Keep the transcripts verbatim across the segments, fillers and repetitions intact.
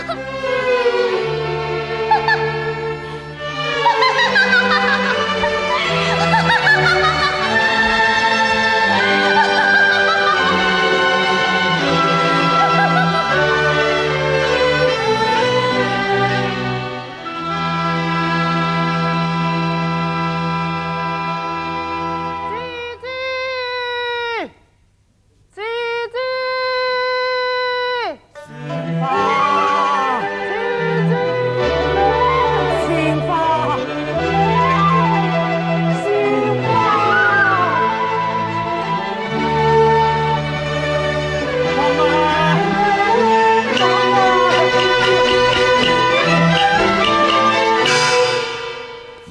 姐姐，姐姐，新房，姐姐，新房，新房。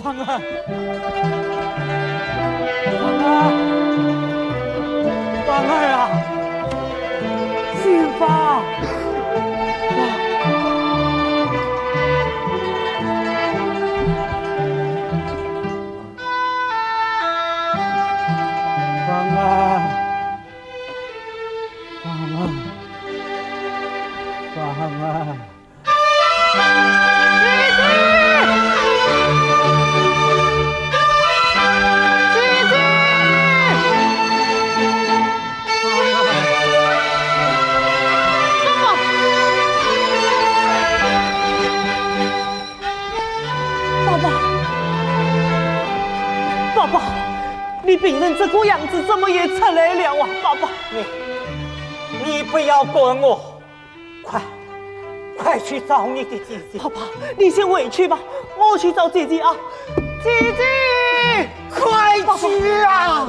方安，方安，方安啊，新房，方安。 方安，方安。姐姐！姐姐！爸爸！爸爸！爸爸！你病成这个样子，怎么也出来了啊，爸爸？你，你不要管我，快，快去找你的姐姐。爸爸，你先回去吧，我去找姐姐啊。姐姐！快去啊！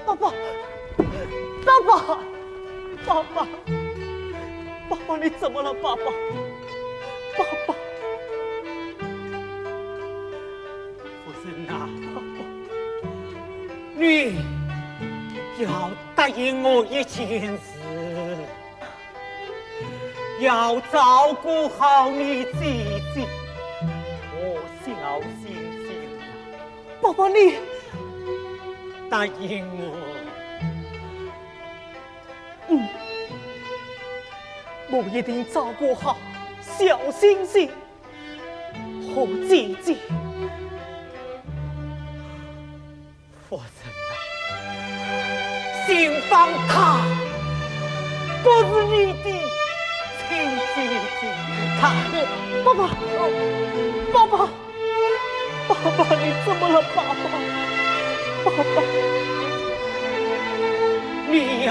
爸爸，爸爸，爸爸，爸爸，你怎么了，爸爸？爸爸。 夫人啊，你要答应我一件事，要照顾好你姐姐和小星星。爸爸，你答应我。嗯，我一定照顾好小星星。 和姐姐。夫人啊，新芳她不是你的亲姐姐，她……爸爸，爸爸，爸爸，你怎么了，爸爸？爸爸，你呀，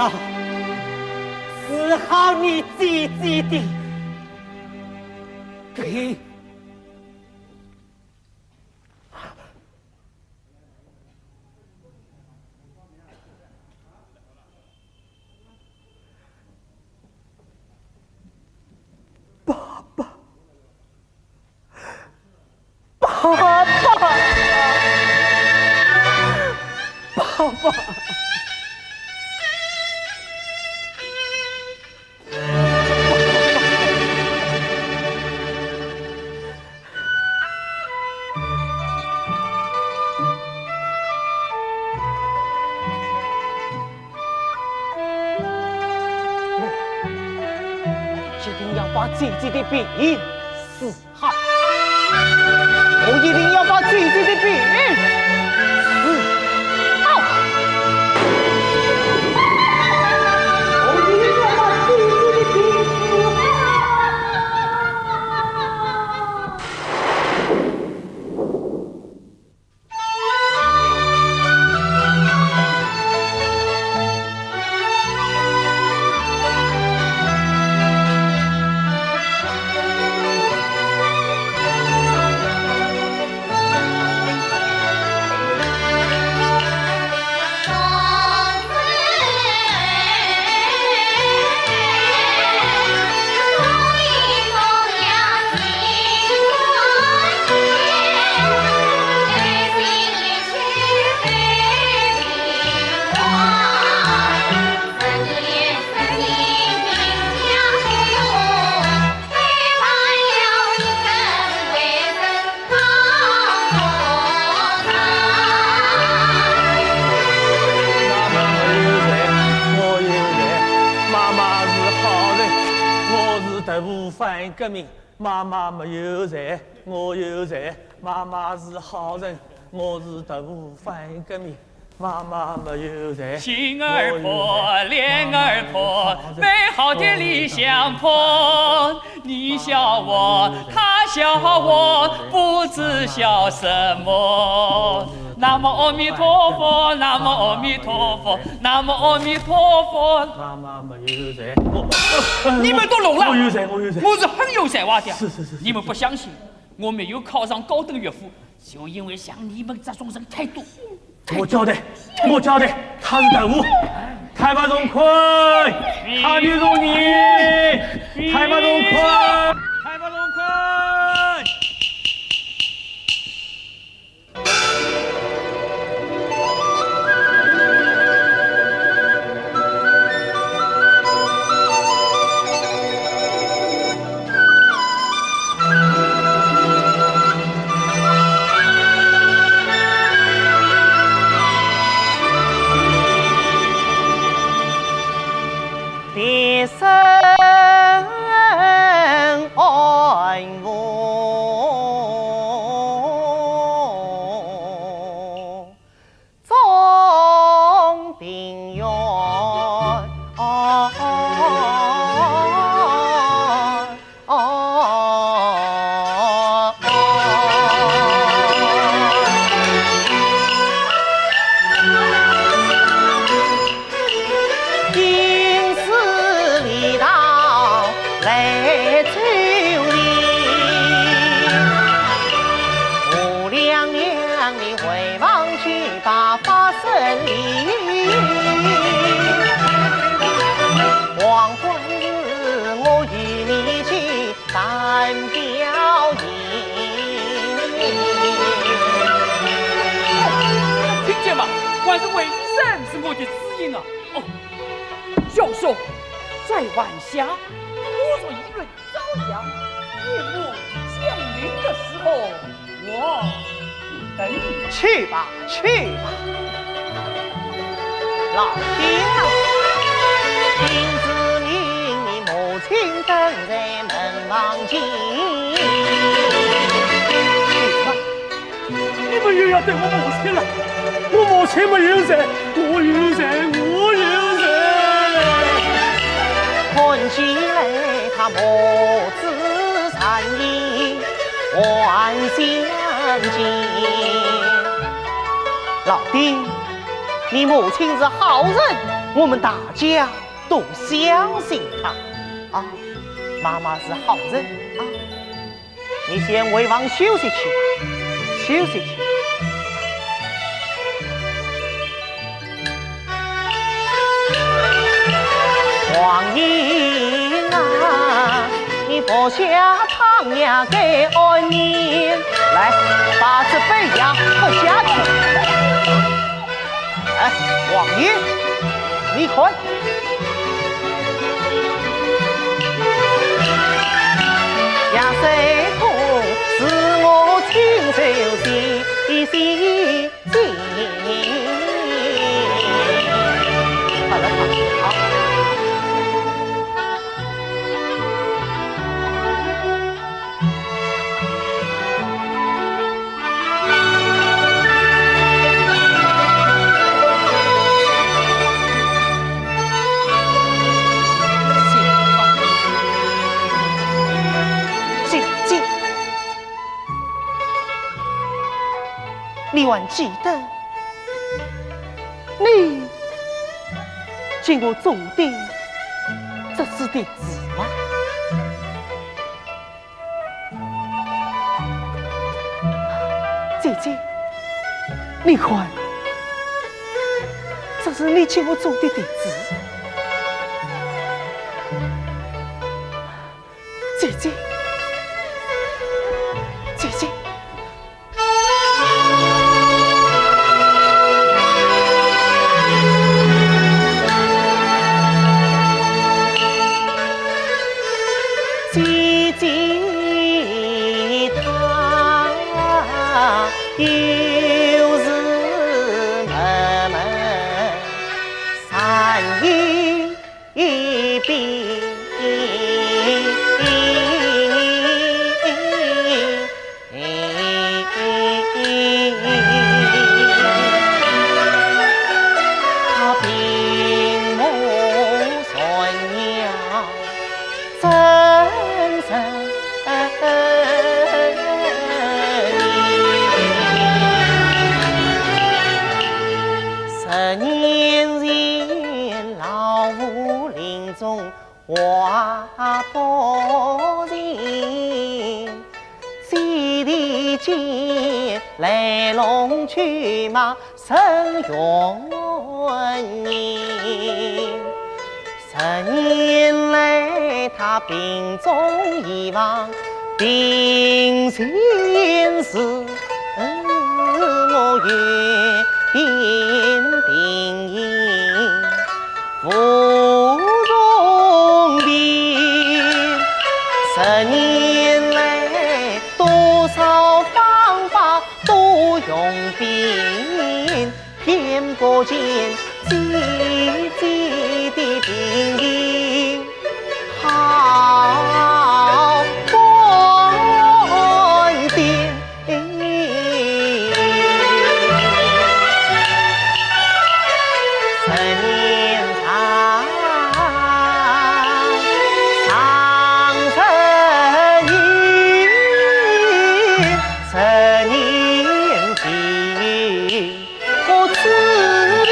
治好你姐姐的病。 爸爸，爸爸，爸爸。 我一定要把姐姐的病治好。 我一定要把姐姐的病治好。我一定要把姐姐的病治好。反革命，妈妈没有罪，我有罪。妈妈是好人，我是特务反革命，妈妈没有罪。心儿破，我有罪，脸儿破，妈妈是好人，美好的理想破。你笑我，他笑我，不知笑什么。南无阿弥陀佛，南无阿弥陀佛，南无阿弥陀佛。妈妈没有罪，我，你们都聋了？我有罪，我有罪。我是很有才华的。是，是，是，是。你们不相信，我没有考上高等乐府，就因为像你们这种人太多。我交代，我交代，他是特务，坦白从宽，他就从严，坦白从宽，坦白从宽。 别生安稳，中庭院。听见吗？还是为人是我的知音啊！哦，教授，在晚霞，我若一人朝阳，夜幕降临的时候，我等你。去吧，去吧。老丁啊，你们又要对我母亲了。我母亲没有罪，我有罪，我有罪。老丁，你母亲是好人，我们大家都相信她。啊，妈妈是好人啊。 你先回房休息去，休息去。王英啊，你服下汤药该安眠。来，把这杯药喝下去。 哎，王爷，你看。好了，好，好。 姐姐，你还记得你给我做的这次的事吗？ 姐姐，你看，这是你给我做的题诗。姐姐，姐姐。 姐姐她又是闷闷三一遍。间，来龙去脉甚远矣。十年来他病重已亡，病情是我有点定矣。 无从病，十年来多少方法多用兵，偏不见姐姐的病情好转点。 十年长，长十年，十年病，我只一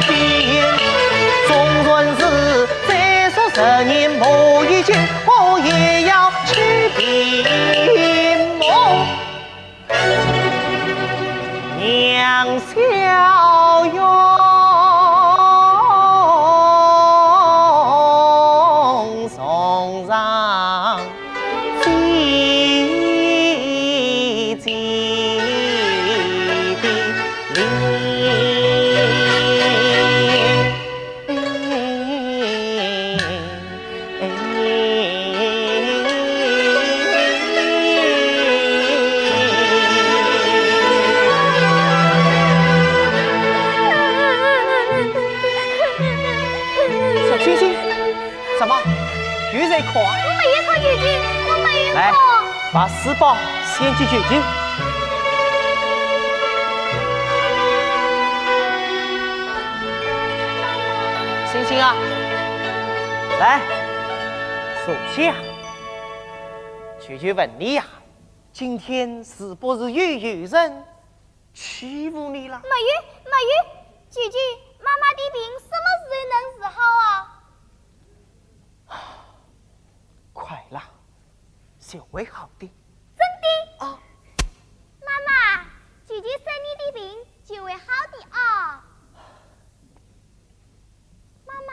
病，纵然是再说十年磨一剑，我也要去病魔。 娘笑容重上心间的灵。 小星星，怎么又在哭啊？我没有哭，舅舅，我没有哭。来，把书包掀起，舅舅。 星星啊，来，坐下。舅舅问你呀，今天是不是又有人欺负你了？没有，没有，舅舅，妈妈的病什么时候能治好啊？ 快了，就会好的。真的？啊。妈妈，舅舅说你的病就会好的啊。妈妈。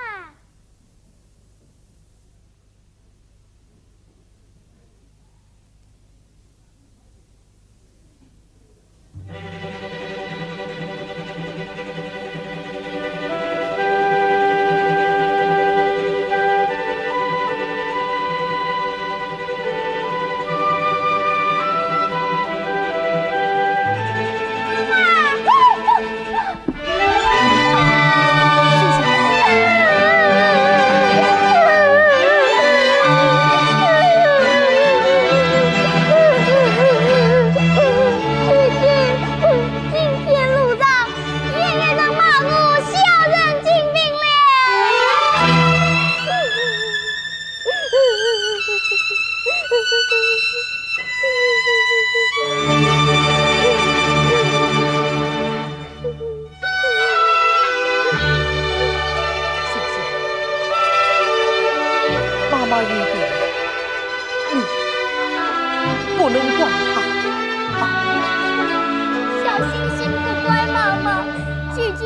今天路上，也有人骂我小人精病了。 星星，妈妈有病，你不能怪她啊。小星星不怪妈妈，舅舅，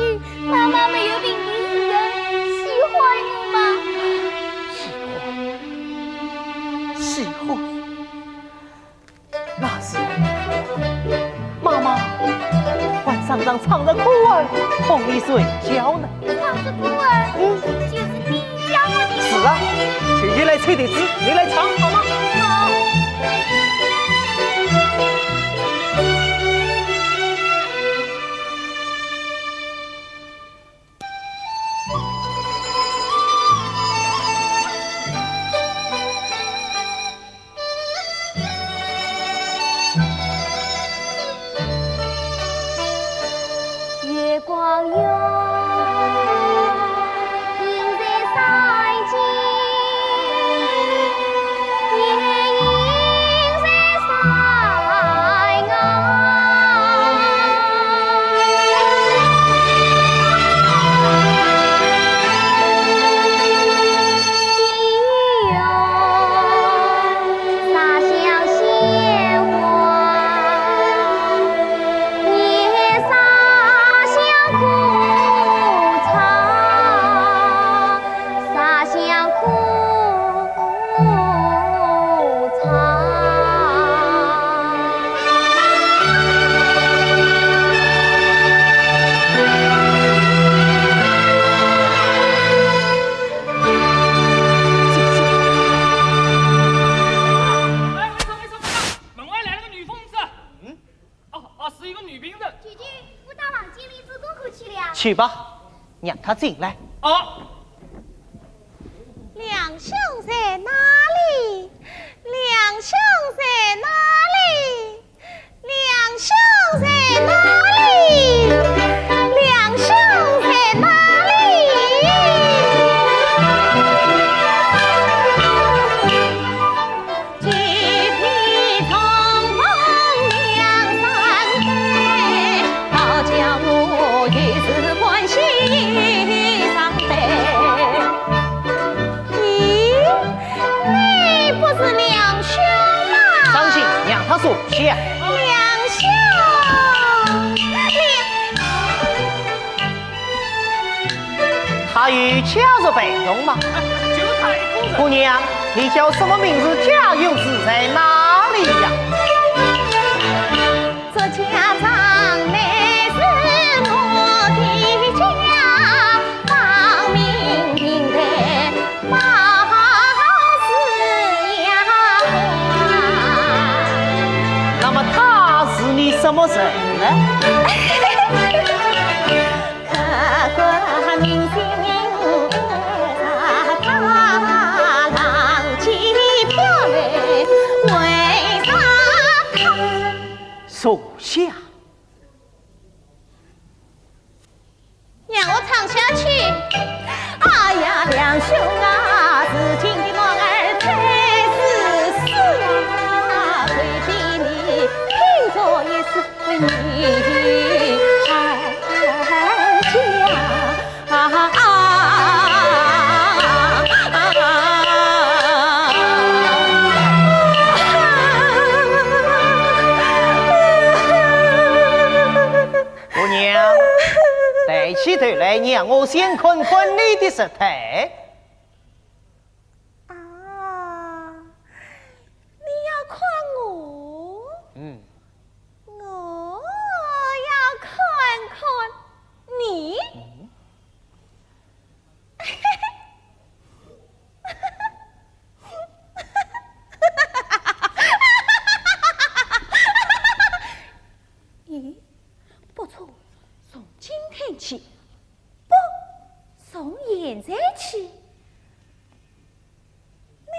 妈妈没有病的时候，喜欢你吗？喜欢，喜欢。 那时，妈妈还常常唱着歌儿哄你睡觉呢。唱着歌儿？嗯。就是你教我的。是啊，舅舅来吹笛子，你来唱好吗？好。去吧，让他进来。哦。梁兄在哪里？梁兄在哪里？梁兄在哪里？梁兄在哪里？咦，你不是梁兄吗？张信，让他坐下。梁兄，梁……他有家事陪同吗？就他一个人。姑娘，你叫什么名字？家又住在哪里呀？这家庄乃是我的家，方明明的貌似丫鬟。那么他是你什么人呢？客官，明心人，他浪迹飘零，为啥他……坐下。让我唱下去。哎呀，梁兄啊，如今的男儿太自私啊，随便你拼做一世为你儿家。啊啊啊啊啊！姑娘，抬起头来，让我先看看你的舌苔。啊，你要看我？嗯。我要看看你。嗯。咦，不错，从今天起，不，从现在起，你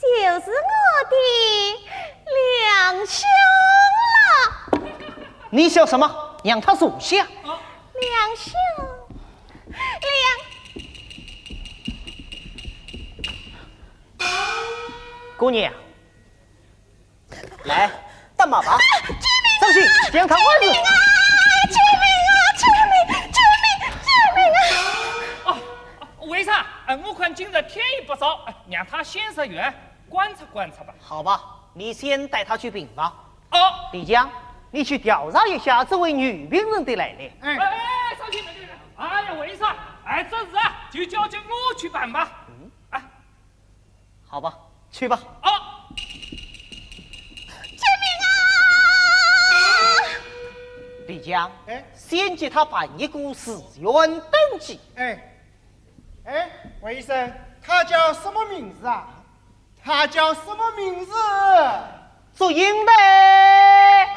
就是我的梁兄了。你笑什么？让他坐下。梁兄，梁……姑娘，来，打马吧。啊，救命啊！张信，将他按住。救命啊！救命啊！救命！救命！救命啊！哦，哦，为啥？哎，我看今日天也不早，哎，让他先食药，观察观察吧。好吧，你先带他去病房。哦。李江，你去调查一下这位女病人的来历。哎。哎，哎，哎，张信，哎呀，为啥？哎，这事啊，就交给我去办吧。嗯。哎。 好吧，去吧。啊！救命啊！李江，哎？先给他办一个住院登记。哎，哎，魏医生，他叫什么名字啊？他叫什么名字？祝英台。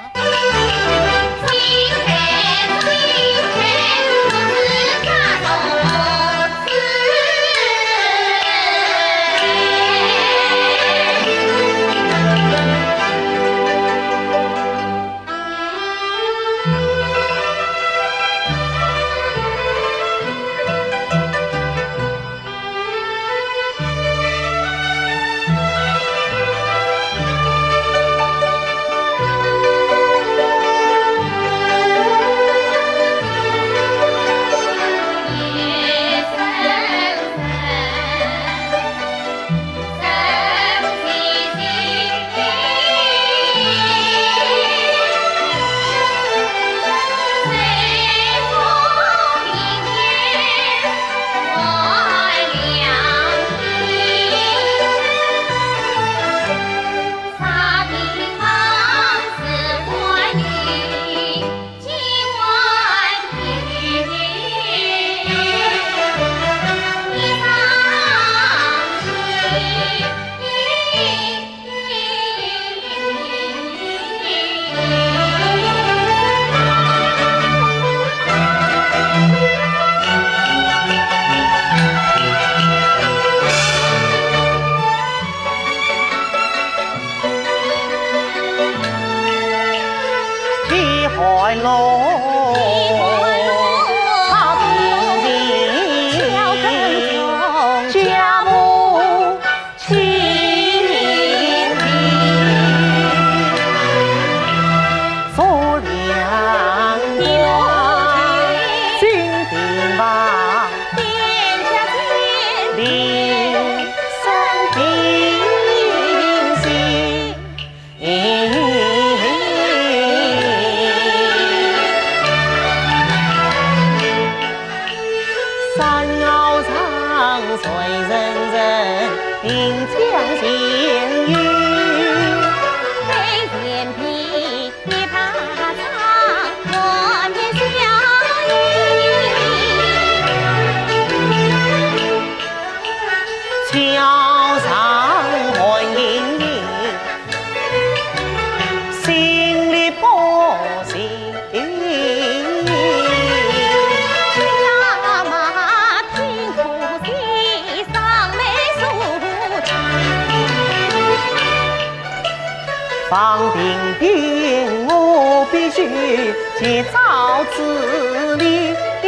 方定定，我必须尽早治理。哎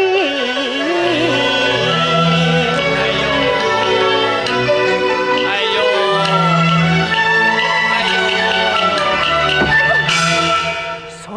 呦，哎呦，哎呦！谁？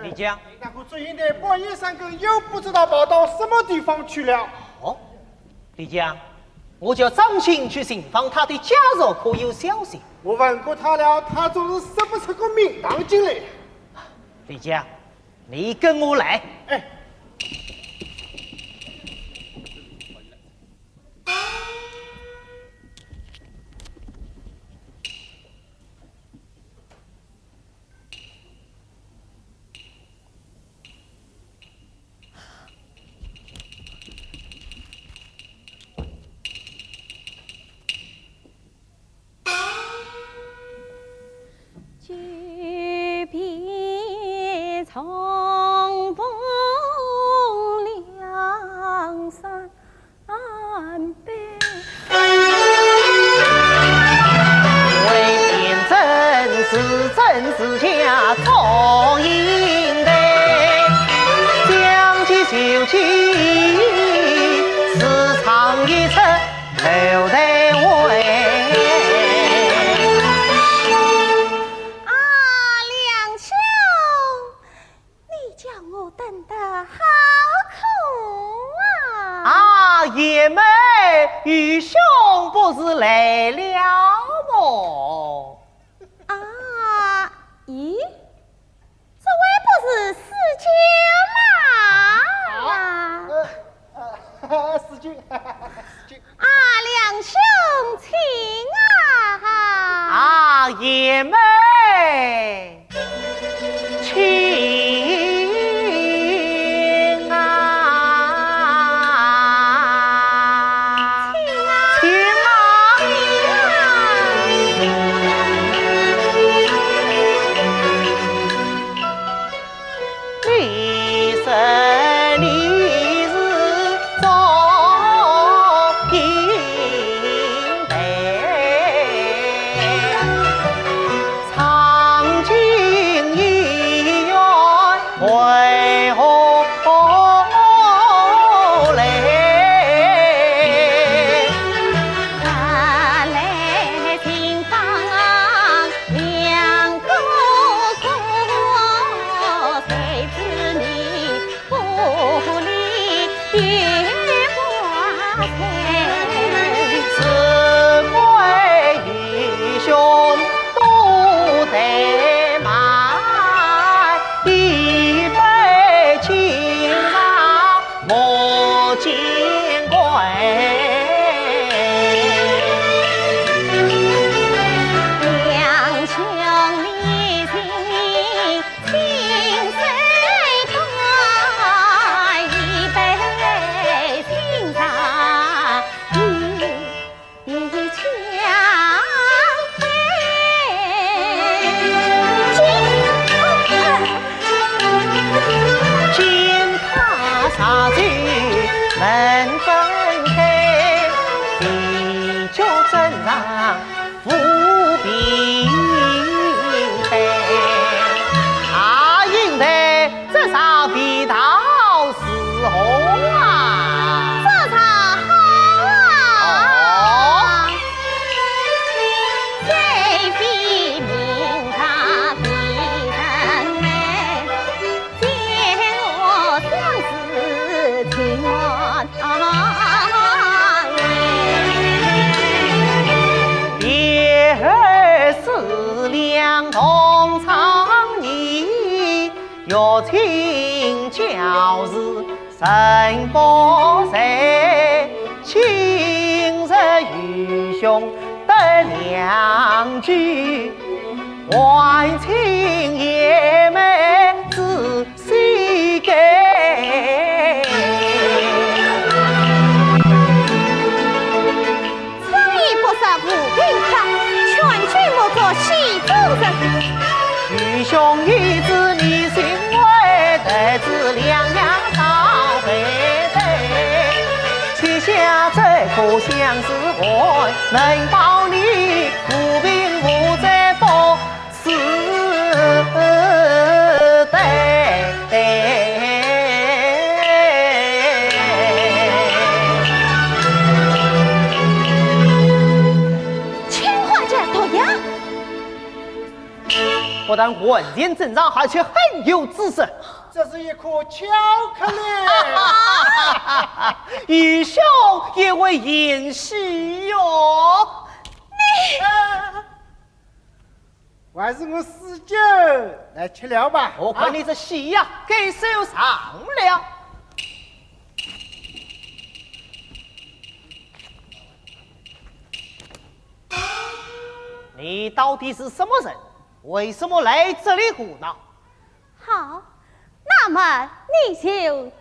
李江。那个祝英台半夜三更又不知道跑到什么地方去了。哦，李江，我叫张鑫去寻访他的家属，可有消息？我问过他了，他总是说不出个名堂进来。李江，你跟我来。哎。 啊，梁兄，你叫我等得好苦啊！啊，贤妹，愚兄不是来了么？啊，咦，这位不是四舅吗？啊，呃，呃，四舅，四舅。 啊，梁兄，请啊！啊，贤妹，请啊！请啊！请啊！玉清教示人不才，今日愚兄得良机，还请贤妹仔 细看。此言不是无凭可，劝君莫做戏中人。愚兄已知你心怀，得知两样倒配对，膝下这个相思环，能保你无病无灾不 死的。青花这毒药，不但完全正常，而且很有姿色。这是一颗巧克力。愚兄也会演戏哟。你…… 还是我四舅来吃了吧。我看你这戏呀，该收场了。你到底是什么人？为什么来这里胡闹？好，那么你就听了。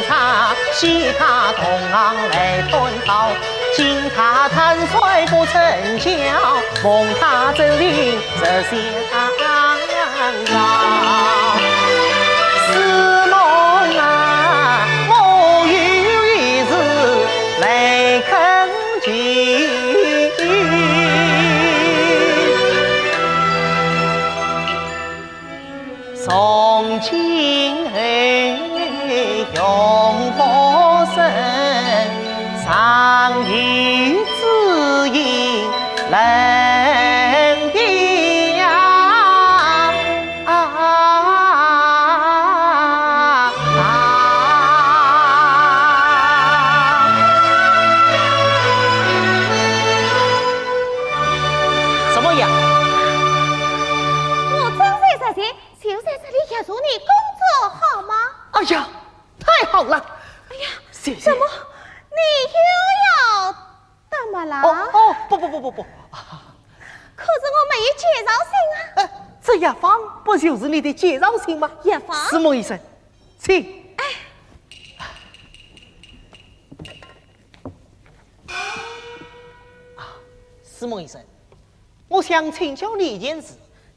他同行来探讨，听他坦率不成教，望他真情实相告。师梦啊，我有一事来恳求。从今后永不生，常与知音论别呀。啊，啊，啊。什么呀？我正在这里，就在这里协助你工作，好吗？哎呀，太好了！哎呀，谢谢。怎么，你又要打马了？哦，哦，不，不，不，不，不。可是我没有介绍信啊。哎，这药方不就是你的介绍信吗？药方？师梦医生，请。哎。啊，师梦医生，我想请教你一件事。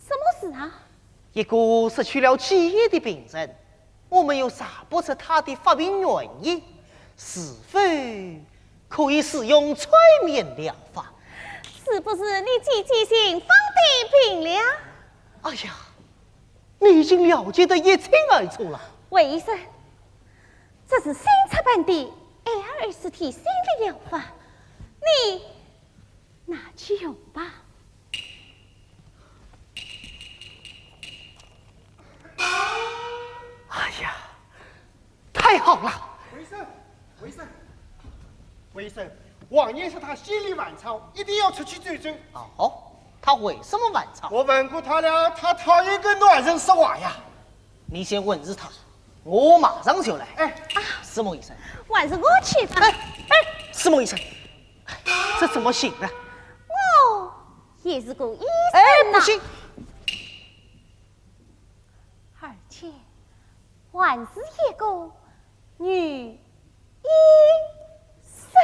什么事啊？一个失去了记忆的病人， 我们又查不出他的发病原因，是否可以使用催眠疗法？是不是你姐姐姓方的病了？哎呀，你已经了解得一清二楚了。魏医生，这是新出版的L S T新的疗法，你 拿去用吧。哎呀，太好了！魏医生，魏医生，魏医生，王爷说他心里烦躁，一定要出去走走。哦，他为什么烦躁？我问过他了，他讨厌跟男人说话呀。你先问住他，我马上就来。哎，啊，师梦医生。还是我去吧。哎，哎，师梦医生，这怎么行呢？我也是个医生呐。哎，不行。而且还是一个女医生。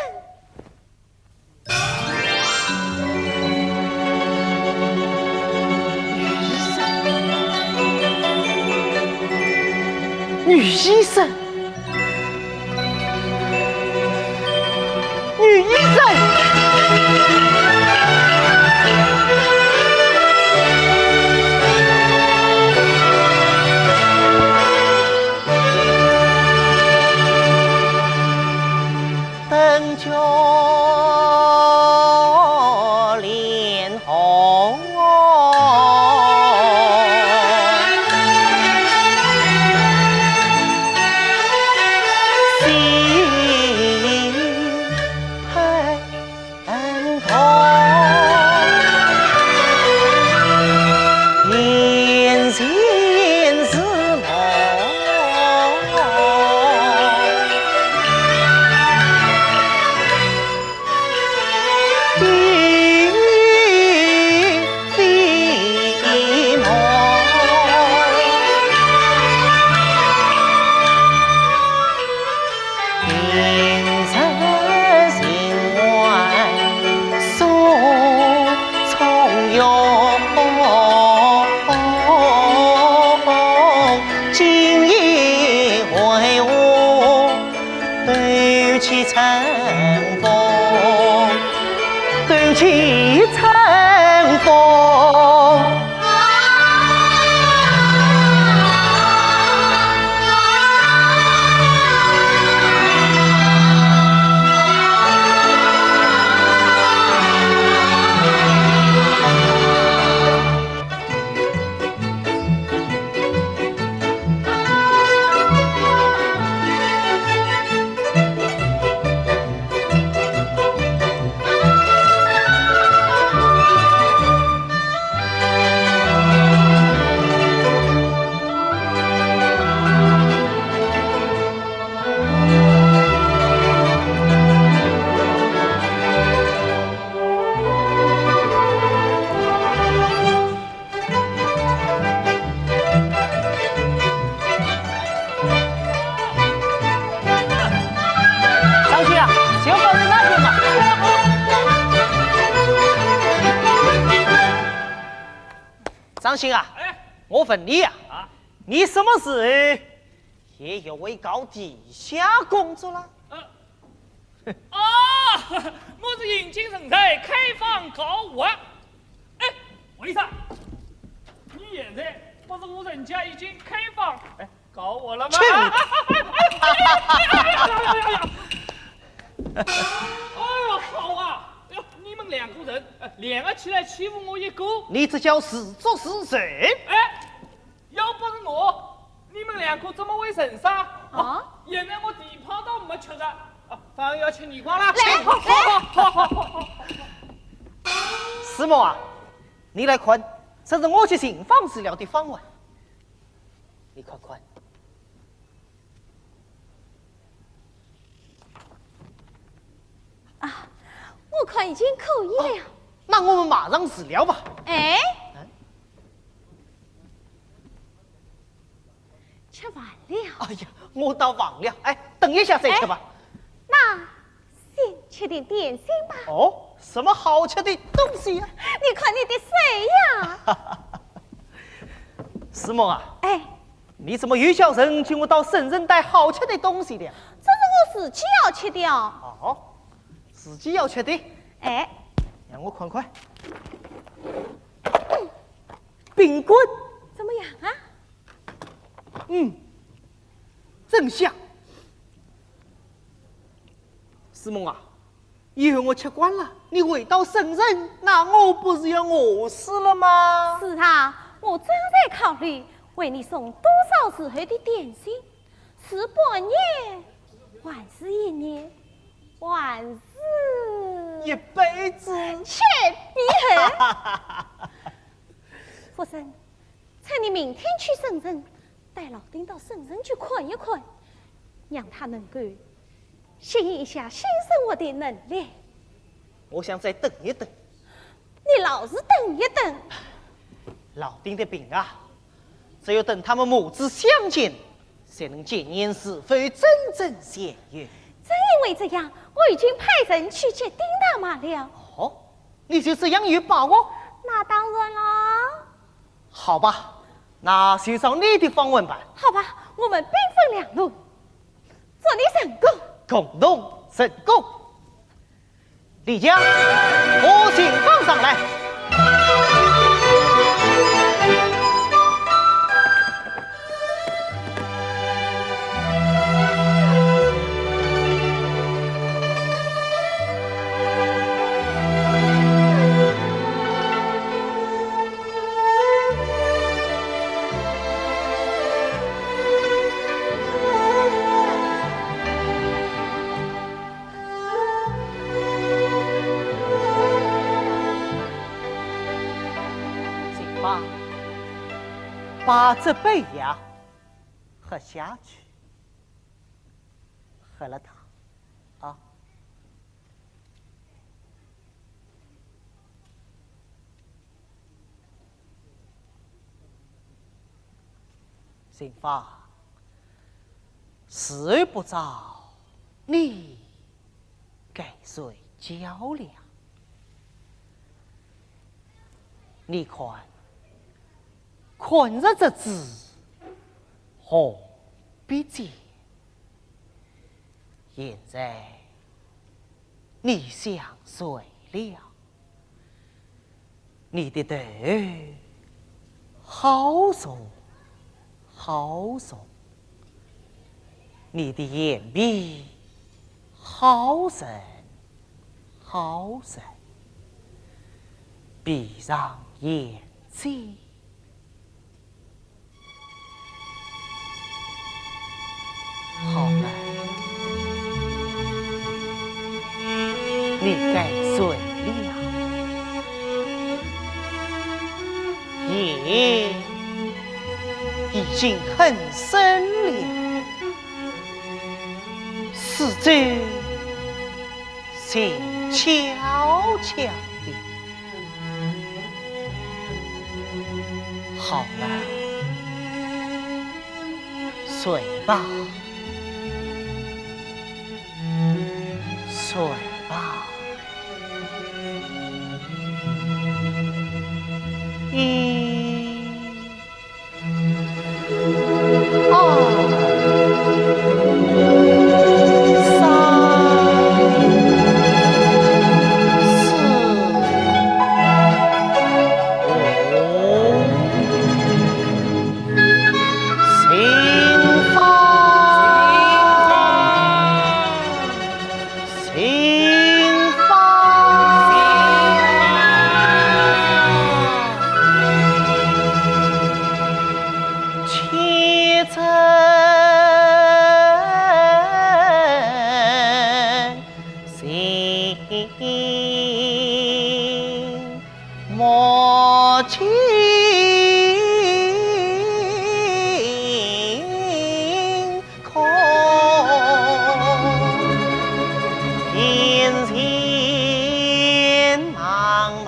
女医生，女医生。当心啊！哎。我问你呀，啊。你什么时候也要为搞地下工作了？呃，啊，我是引进人才，开放搞活。哎，为啥？你现在不是和人家已经开放，哎，搞活了吗？去你的！哎呀呀呀呀呀！哎呦，好啊！哎呦，你们两个人，呃，联合起来欺负我一个。你这叫自作自受。哎，要不是我，你们两个怎么会认识啊？啊？现在我地泡都没吃了，啊，反而要吃耳光了。来，好，好，好，好，好，好。师母啊，你来看，这是我去寻访资料的方案。你看看。 啊，我看已经可以了呀。哦，那我们马上治疗吧。哎，嗯。吃饭了。哎呀，我倒忘了。哎，等一下再吃吧。哎，那先吃点点心吧。哦，什么好吃的东西呀？你看你的手呀。师母啊，哎。 你怎么又叫人给我到省城带好吃的东西的？这是我自己要吃的哦。哦，自己要吃的？哎。让我看看。饼干。怎么样啊？嗯，真香。师母啊， 以后我吃惯了，你回到省城，那我不是要饿死了吗？是啊，我正在考虑为你送多少时候的点心，是半年，还是一年，还是……一辈子。去，你很……福生， 趁你明天去省城，带老丁到省城去看一看，让他能够适应一下新生活的能力。我想再等一等。你老是等一等。老丁的病啊，只有等他们母子相见，才能检验是否真正相遇。正因为这样，我已经派人去接丁大妈了。哦，你就这样有把握？那当然了。 好吧，那就照你的方案办。好吧，我们兵分两路，祝你成功。共同成功。丽江，和信放上来。 行吧，把这杯呀，喝下去。 喝了它，啊。行吧，时候不早，你该睡觉了。你看，看着这支红笔尖， 现在你想睡了，你的头好重，好重，你的眼皮好沉，好沉，闭上眼睛。 好了，你该睡了，夜已经很深了，四周 静悄悄地。好了，睡吧，睡吧。一莫惊恐，眼前茫茫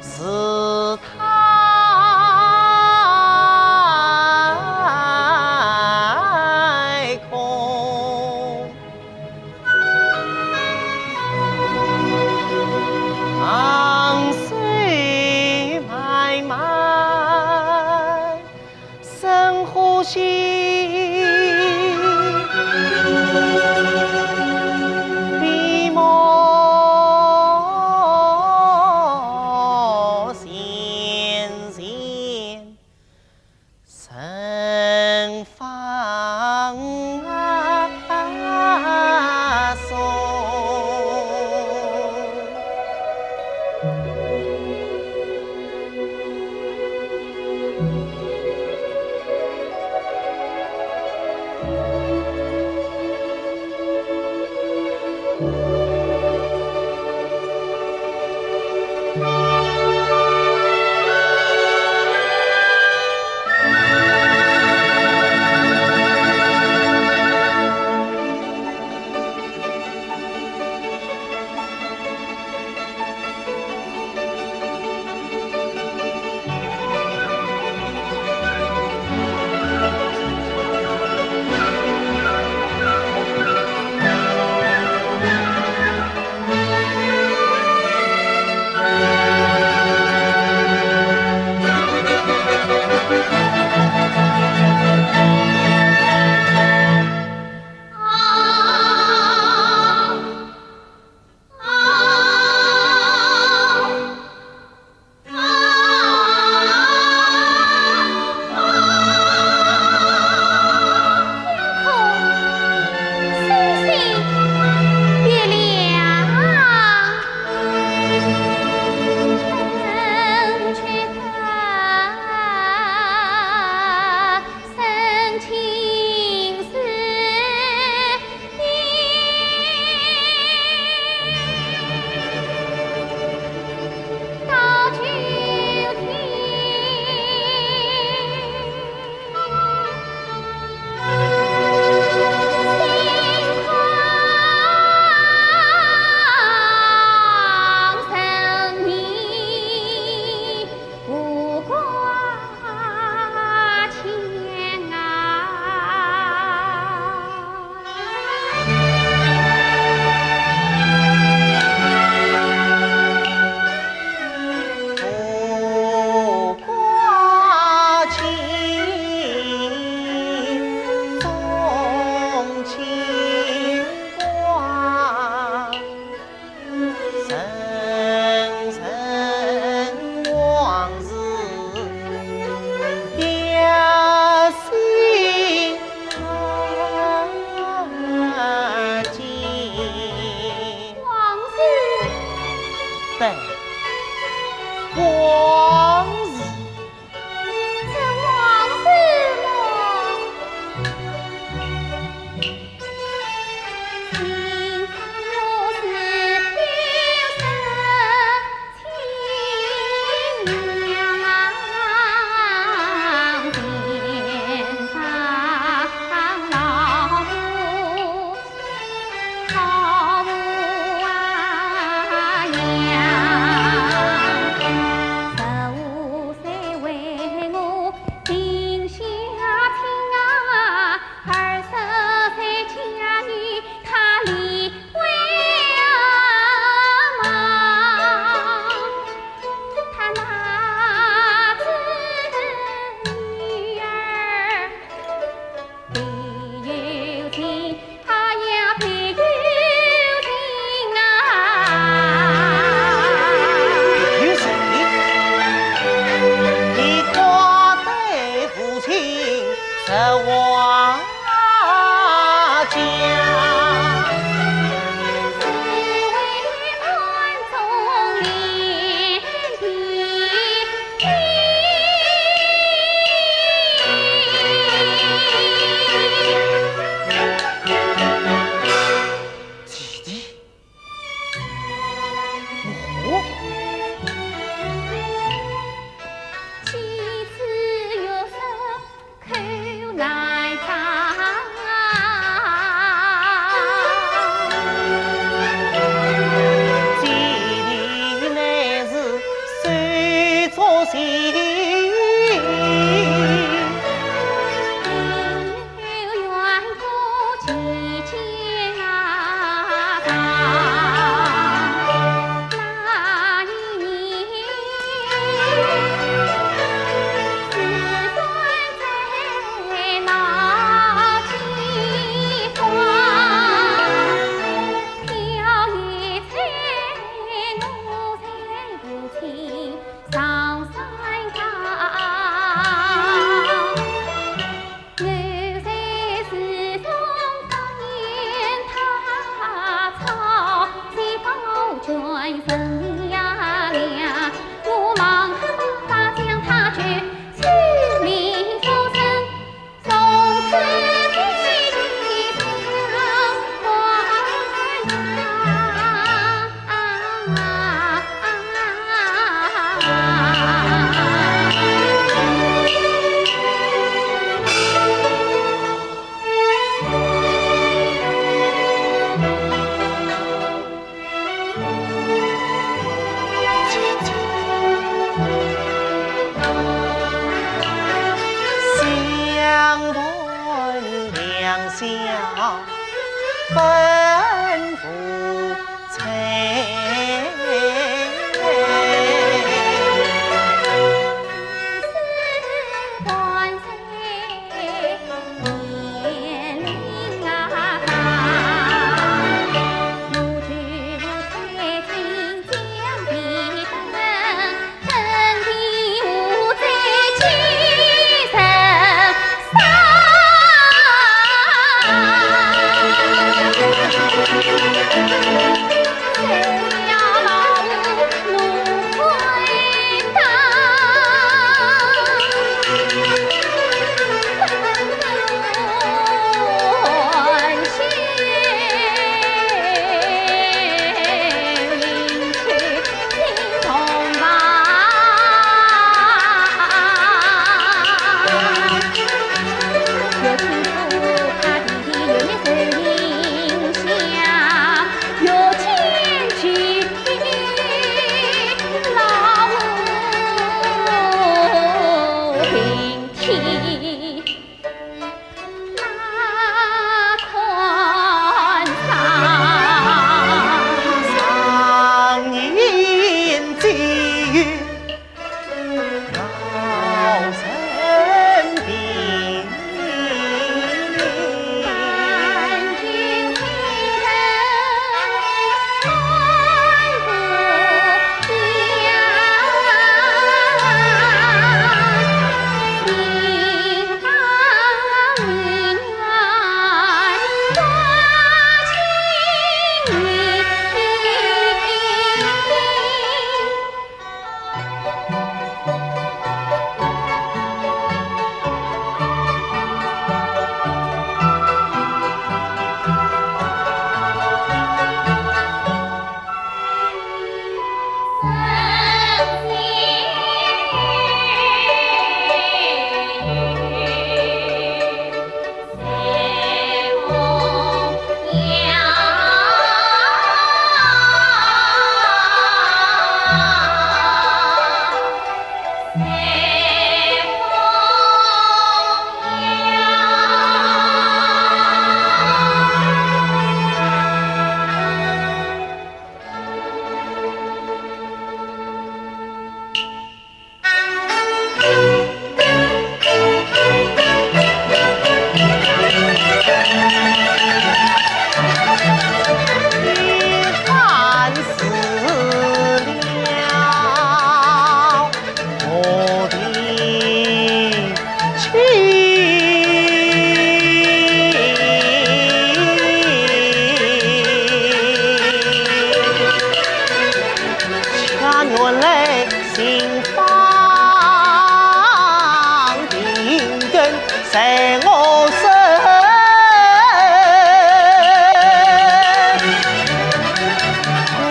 四太空。 长水漫漫生呼吸，闭目前人放松。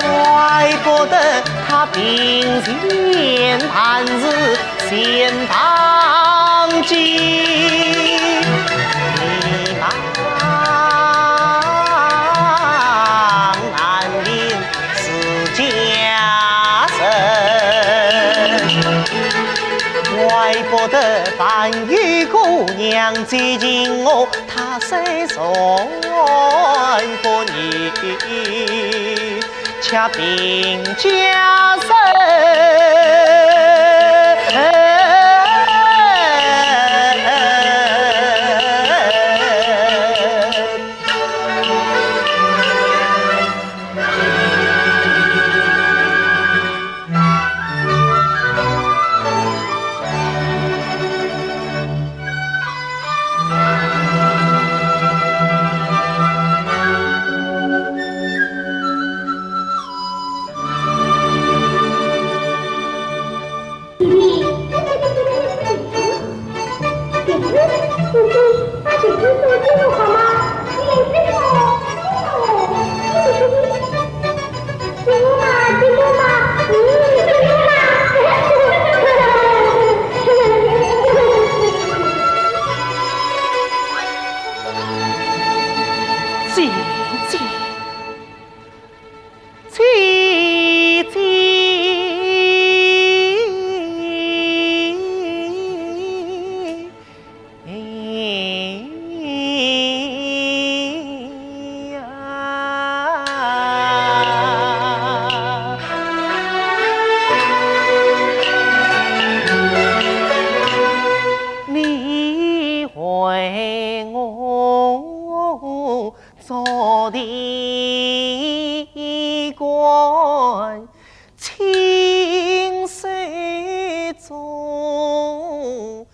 怪不得他并肩谈事先当机，你忙难定是家人。怪不得半夜姑娘接近我，她虽然不女， 却并家人。姐姐，姐姐。你为我做的官， 亲手做，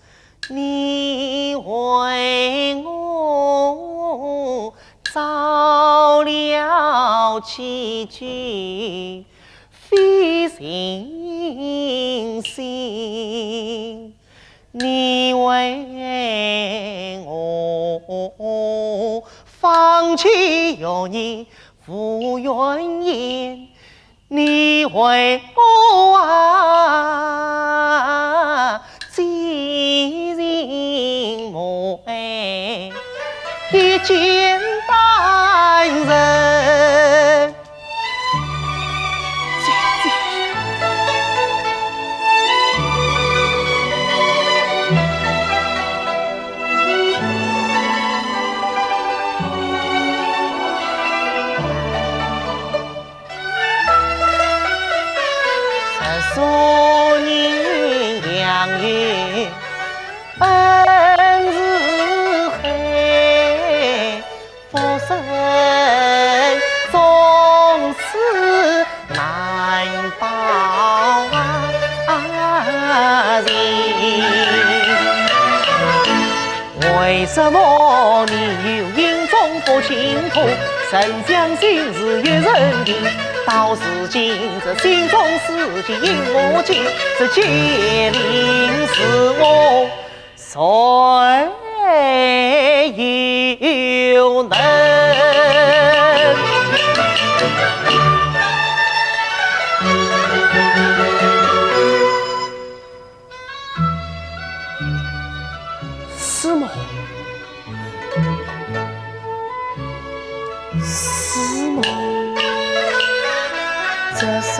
你为我造了奇迹，费尽心。 你为我放弃学业无怨言，你为我啊，寄情母爱一肩担承。 姐姐。为什么你有影中不清楚，神像心事有人定？到如今这心中事情因我尽，这解铃是我谁又能？是么？是么？这是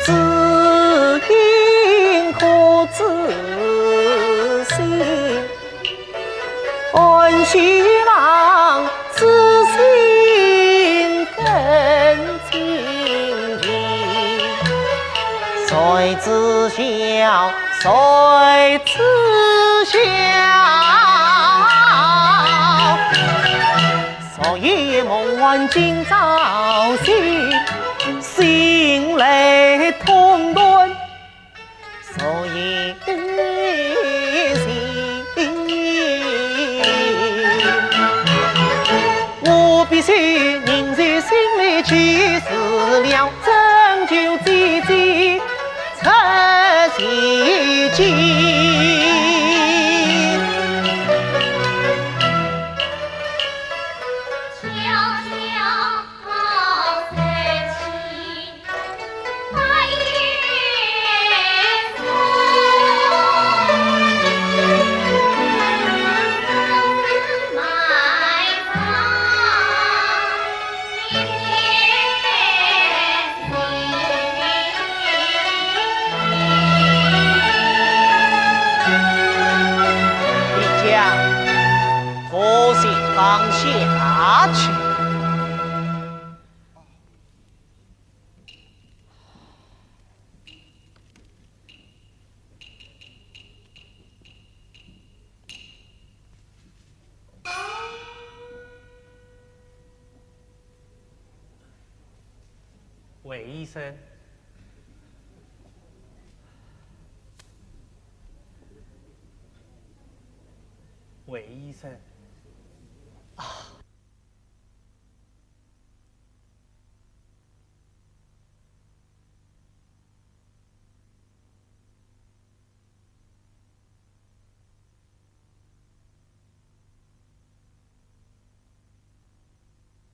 自因可知心。 安希望此心更清净，谁知晓，谁知晓，昨夜梦还今朝醒，心来痛断 昨夜的情，我必须凝聚心力去思量，拯救姐姐出奇迹。你讲，我先放下去。 魏医生，魏医生。